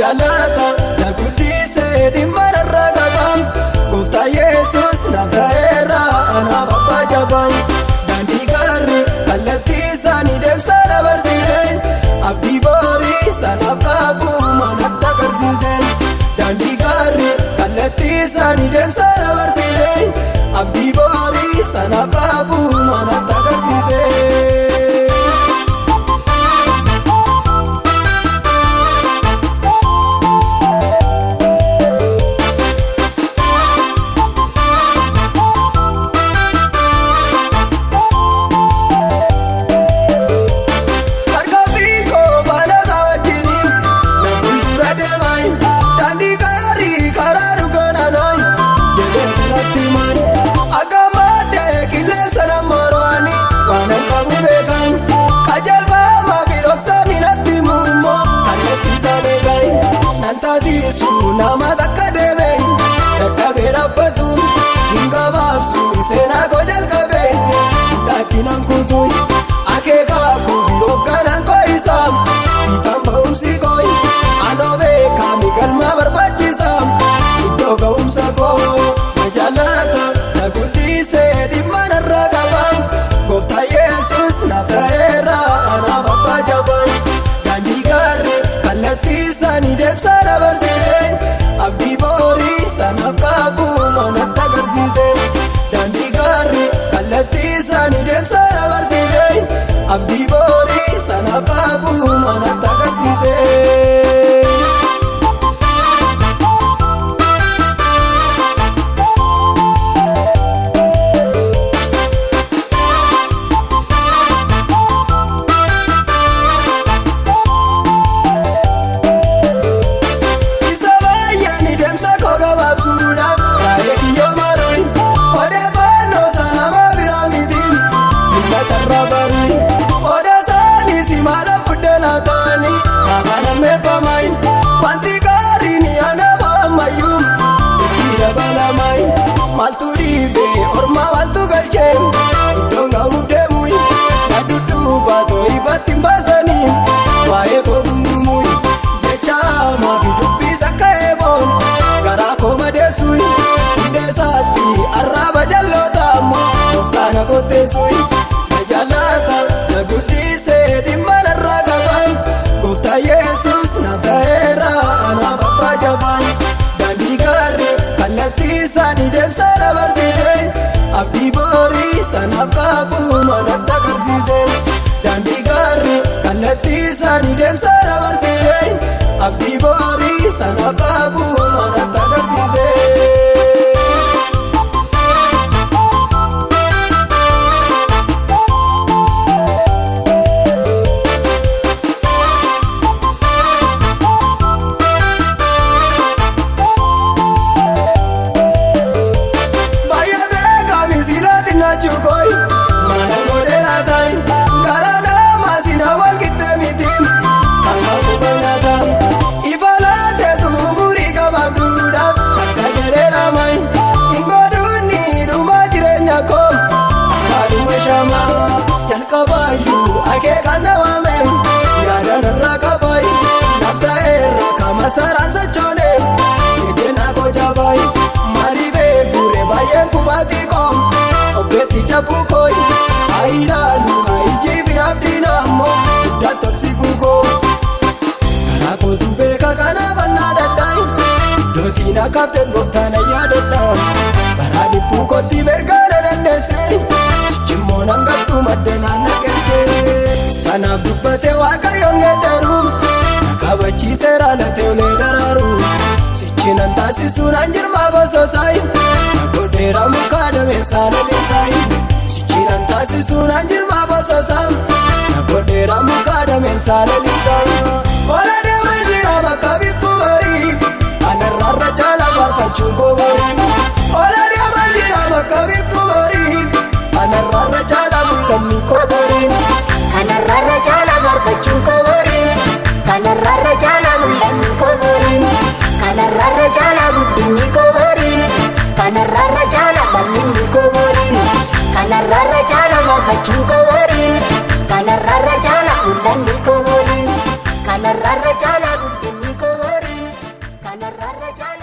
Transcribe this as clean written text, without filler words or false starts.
Jaalata na guddisee dhimma narra qabam Gooftaa Yesuus naaf ta'eera anaaf abbaa jabaan daandii gaarii kallattii isaanii deemsa na barsiise abdii borii sanaaf qabu manatti agarsiise daandii gaarii kallattii isaanii deemsa na barsiise abdii borii sanaaf qabu manatti agarsiise. Nama takka deeme dadhabee dhaabbatu hin gabaabsu seenaa koo jalqabee dhaakinaan kutuu akeekaa koo fi hoogganaan koo isaa fiixaan ba'umsi koo anoo beekami galma barbaachisa iddoo ga'umsa koo na jaalata na guddisee dhimma narra qaba Gooftaa Yesuus naaf ta'eera anaaf abbaa jabaa daandii gaarii kallattii isaanii deemsa na barsiise. Abdii borii sanaaf qabu manatti agarsiise daandii gaarii kallattii isaanii deemsa na barsiise abdii borii sanaaf qabu manatti agarsiise. Wanti gaariin anaaf ammayyuu itti dabalamaayi maaltu dhiibee orma maaltu galchee iddoon ga'uuf deemu na dudduuba too'ifatti hin baasanii waa'ee koo gungumuu jecha maafi dubbiis akka eeboon garaa koo madeessu hundeessaatti arraaba jalloota ammoo gooftaan kotteessu na jaalata na guddisee dhimma narra qabam Gooftaa Yesuus naaf ta'eera anaaf abbaa jabaan daandii gaarii kallattii isaanii deemsa na barsiise abdii borii sanaaf qabu manatti agarsiise daandii gaarii kallattii isaanii deemsa na barsiise abdii borii sanaaf qabu manatti agarsiise. Jalqabaayyuu akeekaan nawaame yaada narraa qabaayi naaf ta'eerra qaama saraan sochoone eddeenaa koo jabaayi maaliif eeguure baay'een kubaatii koo obbeetti jabbuu kooyi ayilaalu kaayijii fi abdiin ammoo guddaa tolsi guukoo karaa kootu beeka kanaaf annaa dadhaayi iddootiin akkaaftes gooftaan ayyaa dadhaa baraa dhibbuu kootti mirgaa na dandeesse. Sichimmoon hangattuu maddeen nageesse sanaaf dubbate waaqayyoon geeddaru na kabachiiseera latee ulee daraaru sichinan taasisuun an jirma bososaayi na godheera muka dameessaa lalisaayi sichinan taasisuun an jirma bososaa na godheera muka dameessaa lalisaayi ola deema jira bakka biiftuu barii anarraarra caala faarfachuun koo barii ola deema jira bakka biiftuu barii. Kanarraarra caala mul'anni koo borii. Kanarraarra caala faarfachuun koo borii. Kanarraarra caala mul'anni koo borii. Kanarraarra caala guddinni koo borii. Kanarraarra caala bal'inni koo borii. Kanarraarra caala faarfachuun koo borii. Kanarraarra caala mul'anni koo borii. Kanarraarra caala guddinni koo borii. Kanarraarra.